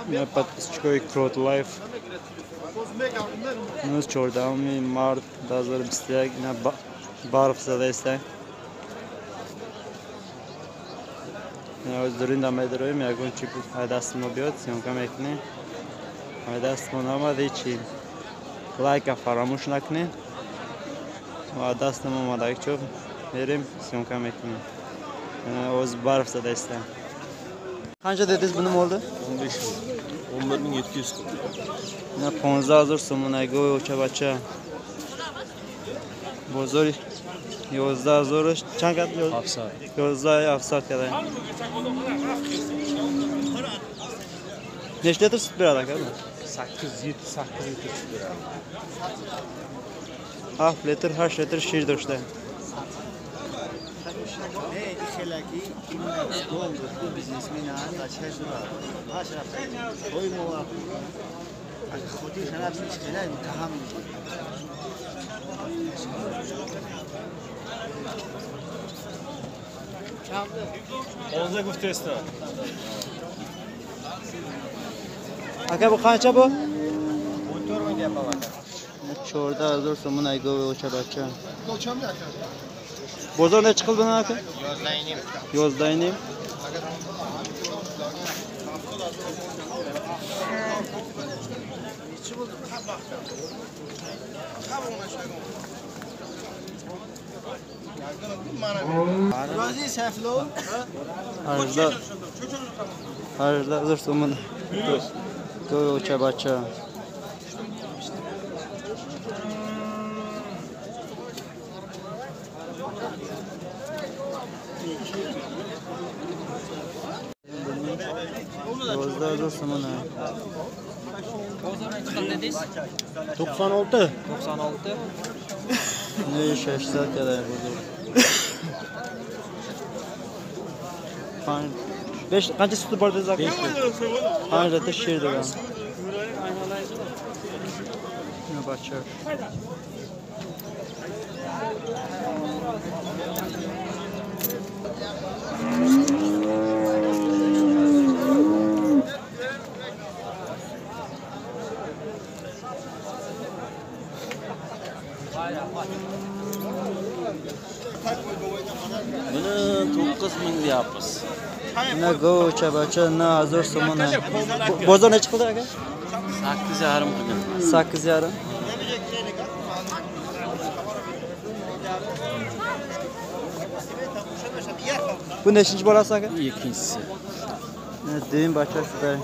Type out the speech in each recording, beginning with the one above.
Подписчикои Крот Лайф. Имрӯз 14 март 2021 ина барф задаиста. Дуринда медароем, ягон чи даст мо биёд, съёмка мекунем. Даст мо наомад ҳечи. Лайка фаромӯш накунед. Ва даст мо омадакчо мерем, съёмка мекунем. Оз барф задаиста. Qancha dedingiz buni molni? 15 ming. 11 700. Ina 15 000 so'mon go'cha bacha. Bozor 11 000 чанд кад? 700. 11 700 када. Necha litr sut beradi aka? 8 7 8 litr sut beradi. 7 litr, 8 litr shir do'shda. O'zda guftesda. Aka bu qancha bu? 14 ming deyapman aka. 14 000 so'mon go'cha bacha. Bozor necha qildi buni aka? 11.5. 11.5. 18 000 so'mon go'cha bacha. So'mon. Bozor necha qildi dedingiz? 96. 96. Ne 600 kada bozor. 5 qancha suti bor dedingiz aka? 5 litr shir degan. Ne bacha. Buni 9 ming deyapmiz. Ina go'cha bacha 9 000 so'mon. Bozor necha qildi aka? 8,5 qilgan. 8,5. Bu nechinchi bolasi aka? Ikkinchisi. Düyün bacha shunday.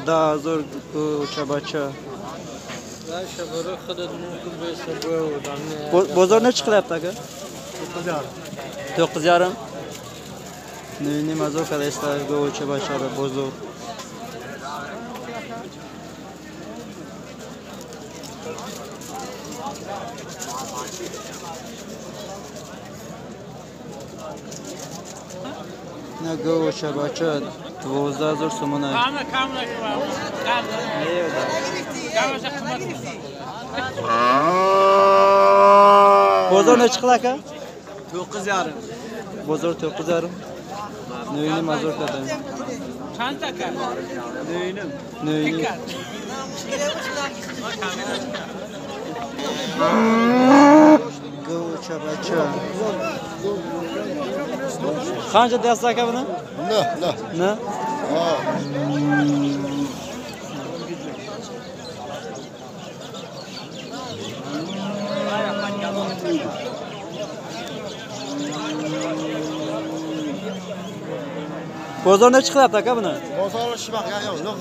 Da zo'r go'cha bacha. Bozor necha qilyapti aka? 9,5. 9,5 azor kada go'cha bacha bozor. Na go'cha bacha 12 000 so'mon. Bozor necha qildi aka? 9,5. Bozor 9,5. 9,5 azor kada. Qancha aka? 9,5. Go'cha bacha. Qancha deyapsiz aka buni? Ne? Ne? Ha. Bozor necha qilyapti aka buni? Bozor shibaq yo'q, yo'q.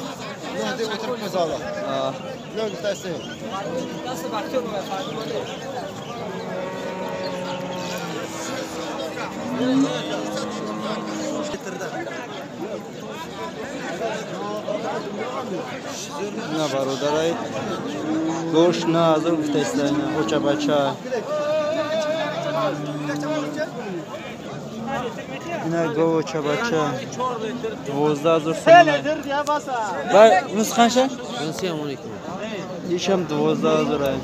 Yo'q deb o'tiribmiz hozir. Ha. Yo'q bittasi. Na barodaray go'sht 9 000 guftesda o'cha bacha. Ina go'cha bacha 12 000 so'm. Va bunisi qancha? Bunisi ham 12 ming. Isham 12 000.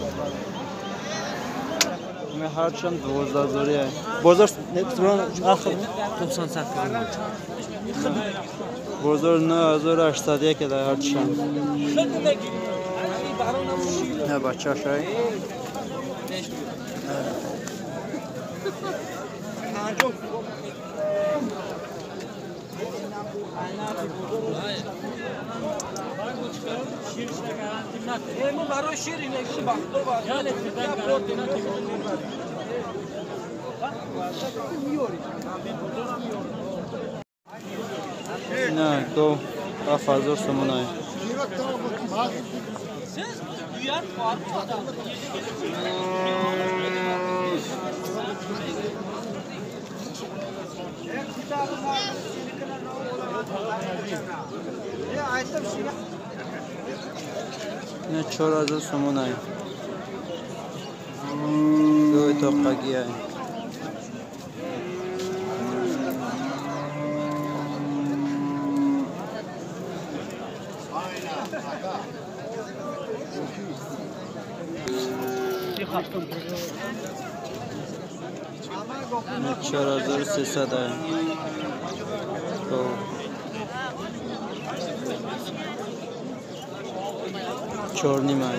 Ҳарчанд 12 0 бозор 98. Бозор 9801 дар ҳарчанд. Не бачашай. Не, до 7000 сомонай. Не 4000 сомонай. Гови тоққагиай. Не 4300 ай. 4.5 ай.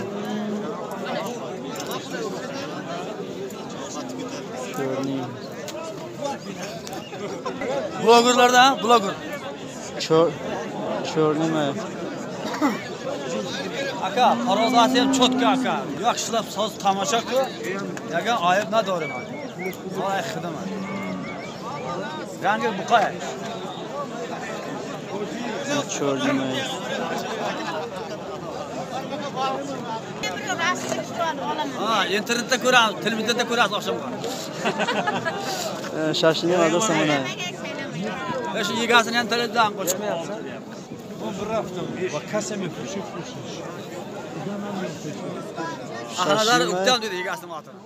4.5. Blogerlarda, bloger. 4.5 ай. Aka, parozasi ham cho'tka aka. Yaxshilab soz tomosha qil. Yagan ayib надорим. Voy xidmat. Rangi buqa. 4.5 ай. Ha, internetda ko'ramiz, televizorda ko'ramiz oqshomga. 6.5 somonay. Shu egasini ham televizordan qo'shmayapsan. Ahladar uktam dedi egasini otini.